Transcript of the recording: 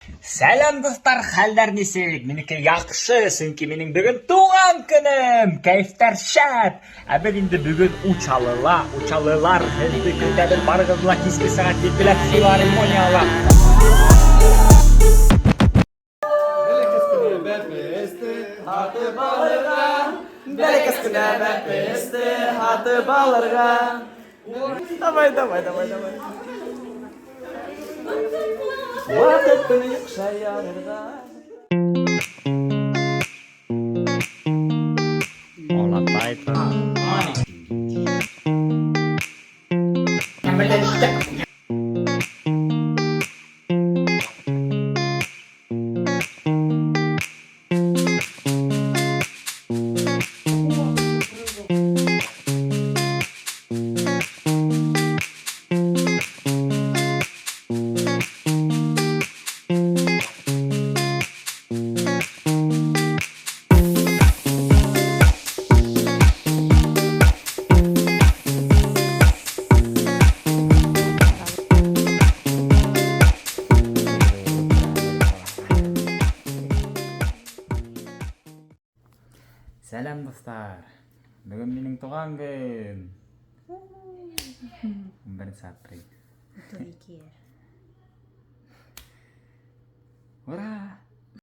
Сәләм, дуҫтар, хәлдәр нисек? Минеке яҡшы, сөнки минең бөгөн тыуған көнөм, кәйефтәр шәп. Ә беҙ инде бөгөн Учалыла, Учалылар һеҙҙе көтәбеҙ, барығыҙҙы ла киске сәғәт 7-лә филармонияла. Бәләкәс кенә бәпесте һатып алырға. Бәләкәс кенә бәпесте һатып алырға. Давай, давай, давай, давай. Ваҡыт көнө юҡ шаярырға. Олатай. Сәләм, дуҫтар! Бөгөн минең тыуған көн. 11 апрель. 32. Ура!